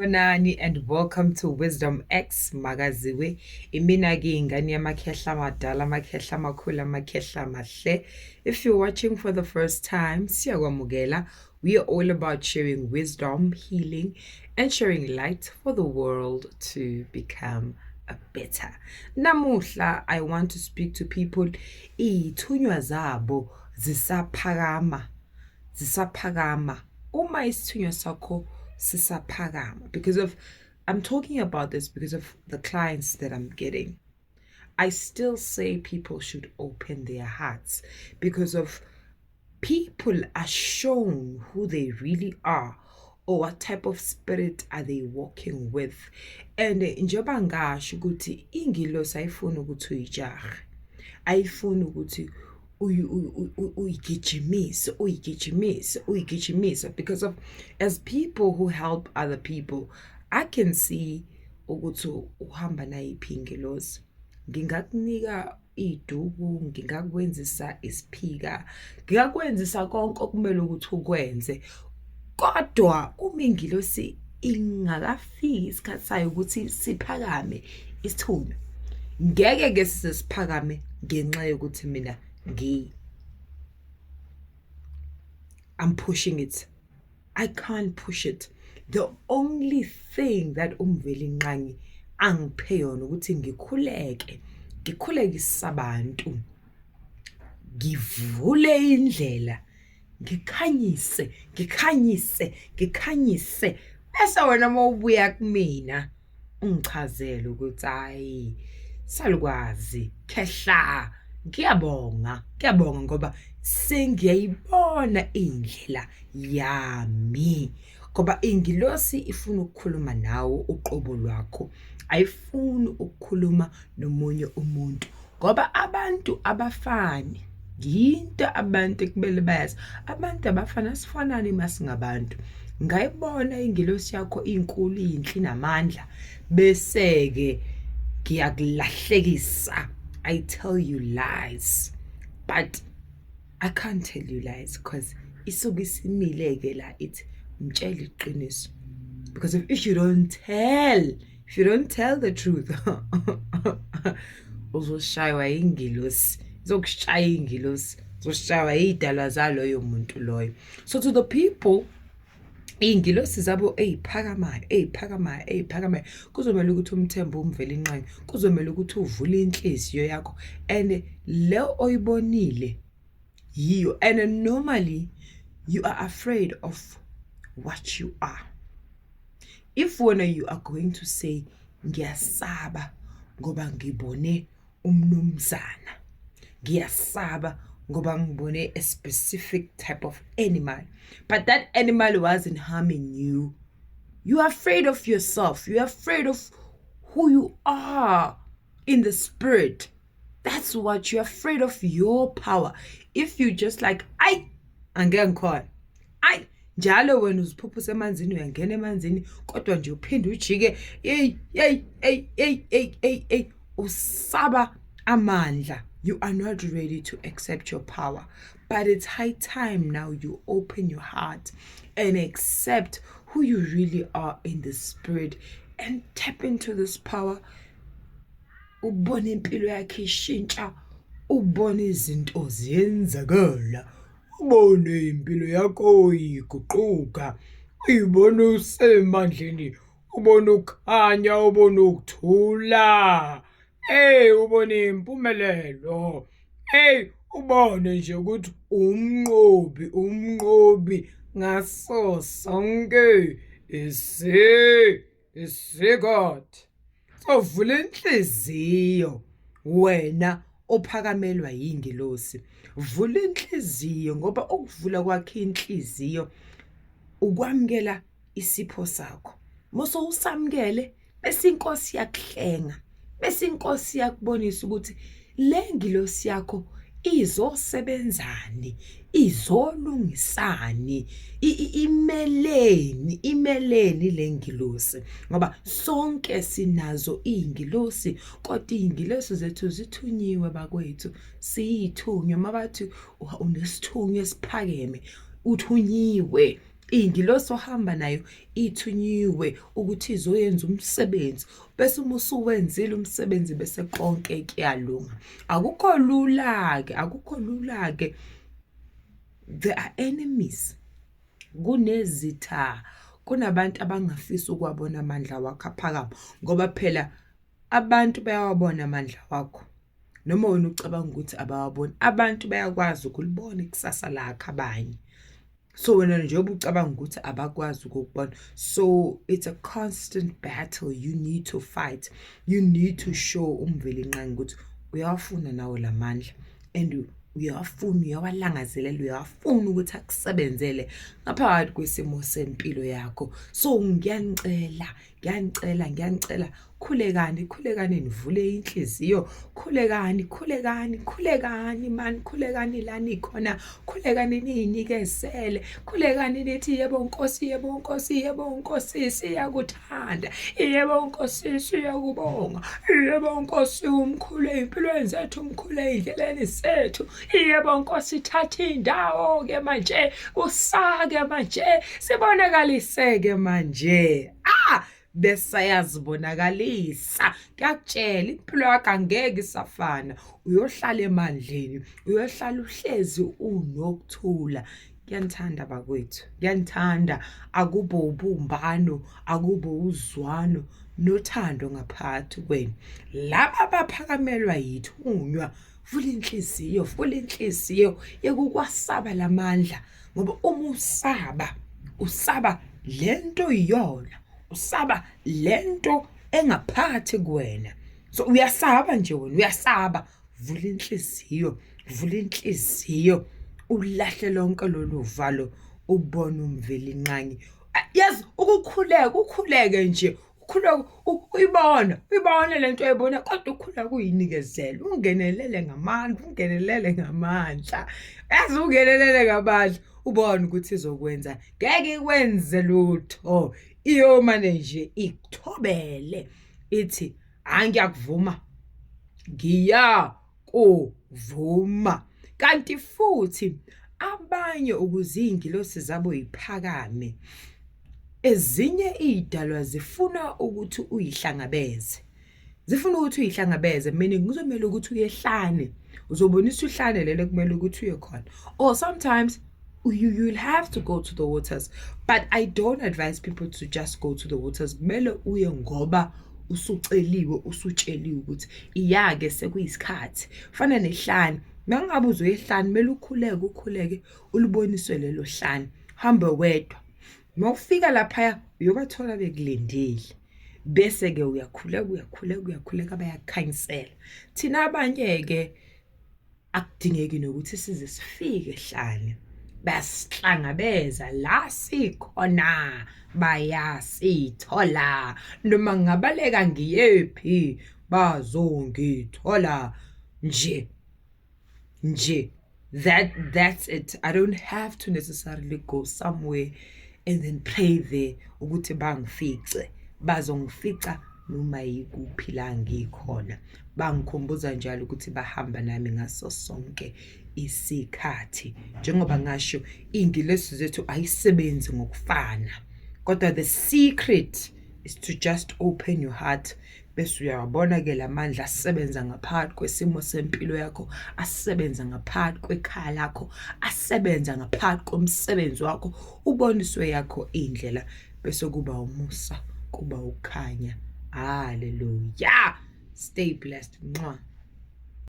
Sanibonani and welcome to Wisdom X Makaziwe. Imina-ke ingane yamakhehla amadala, amakhehla amakhulu, amakhehla amahle. If you're watching for the first time, siyakwamukela. We are all about sharing wisdom, healing, and sharing light for the world to become a better. Namuhla, I want to speak to people iy'thunywa zabo zisaphakama, zisaphakama. Uma isithunywa sakho sisaphakama, because of I'm talking about this because of the clients that I'm getting. I still say people should open their hearts because of people are shown who they really are or what type of spirit are they walking with. And njengoba ngasho ukuthi ingilosi ayifuni ukuthi uyijahe, ayifuni ukuthi uyigijimise, uyigijimise, uyigijimise, because of as people who help other people, I can see ukuthi uhamba nayiphi ingilosi. Ngingakunika iduku, ngingakwenzisa isiphika, ngingakwenzisa konke okumele ukuthi ukwenze, kodwa uma ingilosi ingakafiki isikhathi sayo ukuthi siphakame isithunywa, ngeke ke size siphakame ngenxa yokuthi mina ngi I'm pushing it. I can't push it. The only thing that uMvelinqangi angiphe yona ukuthi ngikhuleke, ngikhulekise abantu, ngivule indlela, ngikhanyise, ngikhanyise, ngikhanyise, bese wena mawubuya kumina ungichazele ukuthi hayi salukwazi khehla, ngiyabonga, ngiyabonga ngoba sengiyayibona indlela yami. Ngoba ingilosi ifuna ukukhuluma nawe uqobo lwakho, ayifuni ukukhuluma nomunye umuntu, ngoba abantu abafani. Yinto abantu ekumele bayazi, abantu abafani, asifanani masingabantu. Ngayibona ingilosi yakho inkulu, iyinhle, inamandla, bese-ke ngiyakulahlekisa. I tell you lies, but I can't tell you lies because isuke isimile-ke la ithi mtshele iqiniso, because if you don't tell, if you don't tell the truth, uzoshaywa ingilosi, izokushaya ingilosi, uzoshaywa iy'dalwa zaloyo muntu loyo. So to the people iy'ngilosi zabo ey'phakamayo, ey'phakamayo, ey'phakamayo, kuzomele ukuthi umthembe uMvelinqangi, kuzomele ukuthi uvule inhliziyo yakho and le oyibonile yiyo. And normally you are afraid of what you are. If wena you are going to say ngiyasaba ngoba ngibone umnumzana, ngiyasaba ngoba ngibone a specific type of animal, but that animal wasn't harming you, you are afraid of yourself, you are afraid of who you are in the spirit. That's what you're afraid of, your power. If you just like, ay, angeke ngikhona, ay, njalo wena uziphuphuse emanzini, uyangena emanzini kodwa nje uphinde ujike, hey hey hey hey hey hey hey, usaba amandla. You are not ready to accept your power, but it's high time now you open your heart and accept who you really are in the spirit and tap into this power. Ubone impilo yakhe ishintsha, ubone izinto ziyenzakala, ubone impilo yakho iguquka, uyibone usemandleni, ubone ukukhanya, ubone ukuthula, hey, ubone impumelelo, hey, ubone nje ukuthi umnqobi, umnqobi ngaso sonke isikhathi. So vula inhliziyo wena ophakamelwa yingilosi, vula inhliziyo, ngoba ukuvula kwakhe inhliziyo ukwamukela isipho sakho. Mase usamukele, bese inkosi yakuhlenga, bese inkosi yakubonisa ukuthi le ngilosi yakho izosebenzani, izolungisani, imeleni, imeleni le ngilosi, ngoba sonke sinazo iy'ngilosi, kodwa iy'ngilosi zethu zithunyiwe bakwethu, siyithunywa. Mabathi unesithunywa esiphakeme, uthunyiwe. Ingilosi ohamba nayo ithunyiwe ukuthi izoyenza umsebenzi, bese uma usuwenzile umsebenzi bese konke kuyalunga. Akukho lula-ke, akukho lula-ke. There are enemies. Kunezitha, kunabantu abangafisi ukuwabona amandla wakho aphakama ngoba phela abantu bayawabona amandla wakho. Noma wena ucabanga ukuthi abawaboni, abantu bayakwazi ukulibona ikusasa lakho abanye. So wena njengoba ucabanga ukuthi abakwazi ukukubona, so it's a constant battle you need to fight. You need to show uMvelinqangi ukuthi uyawafuna nawo lamandla and uyawafuna, uyawalangazelela, uyawafuna ukuthi akusebenzele ngaphakathi kwesimo sempilo yakho. So ngiyanicela, ngiyanicela, ngiyanicela, khulekani, khulekani, nivule inhliziyo, khulekani, khulekani, khulekani mani, khulekani la nikhona, khulekani niyinikezele, khulekani nithi yebo Nkosi, yebo Nkosi, yebo Nkosi, siyakuthanda, yebo Nkosi, siyakubonga, yebo Nkosi, umkhulu ey'mpilweni zethu, umkhulu ey'ndleleni zethu, yebo Nkosi, thatha indawo-ke manje, usake manje, sibonakaliseke manje. Ah! Bese ayazibonakalisa. Ngiyakutshela, impilo yakho angeke isafana, uyohlala emandleni, uyohlala uhlezi unokuthula. Ngiyanithanda bakwethu, ngiyanithanda. Akube ubumbano, akube uzwano nothando ngaphakathi kwenu. Laba abaphakamelwa yithunywa, vula inhliziyo, vula inhliziyo yekukwasaba lamandla, ngoba uma usaba, usaba lento iyona, usaba lento engaphakathi kuwena. So uyasaba nje wena, uyasaba. Vula inhliziyo, vula inhliziyo, ulahle lonke lolu valo, ubone uMvelinqangi. Yazi ukukhuleka, ukhuleke nje, ukhuleke uyibona, uyibone lento oyibona, kodwa ukhuleke uyinikezele, ungenelele ngamandla, ungenelele ngamandla. Yazi ungenelele ngamandla, ubone ukuthi izokwenza. Ngeke ikwenze lutho, iyomane nje ikuthobele, ithi hhayi ngiyakuvuma, ngiyakuvuma. Kanti futhi abanye ukuze iy'ngilosi zabo yiphakame, ezinye iy'dalwa zifuna ukuthi uyihlangabeze, zifuna ukuthi uyihlangabeze, meaning kuzomele ukuthi uye ehlane, uzoboniswa ihlane lelo ekumele ukuthi uye khona, or sometimes you'll have to go to the waters, but I don't advise people to just go to the waters. Kumele uye ngoba usuceliwe, usutsheliwe ukuthi iya-ke sekuyisikhathi. Fana nehlane, mangabe uzoya ehlane kumele ukhuleke, ukhuleke uliboniswe lelo hlane, uhambe wedwa. Mawufika laphaya uyobathola bekulindile, bese-ke uyakhuleka, uyakhuleka, uyakhuleka, bayakukhanyisela. Thina abanye-ke akudingeki nokuthi size sifike ehlane, bayasihlangabeza la sikhona, bayasithola. Noma ngingabaleka ngiyephi, bazongithola nje nje. That's it. I don't have to necessarily go somewhere and then pray there ukuthi bangifice. Bazongifica noma yikuphi la ngikhona. Bangikhumbuza njalo ukuthi bahamba nami ngaso sonke isikhathi. Njengoba ngasho, iy'ngilosi zethu ayisebenzi ngokufana, kodwa the secret is to just open your heart, bese uyawabona-ke lamandla asebenza ngaphakathi kwesimo sempilo yakho, asebenza ngaphakathi kwekhaya lakho, asebenza ngaphakathi komsebenzi wakho, uboniswe yakho indlela, bese kuba umusa, kuba ukukhanya. Hallelujah. Stay blessed. Mwah.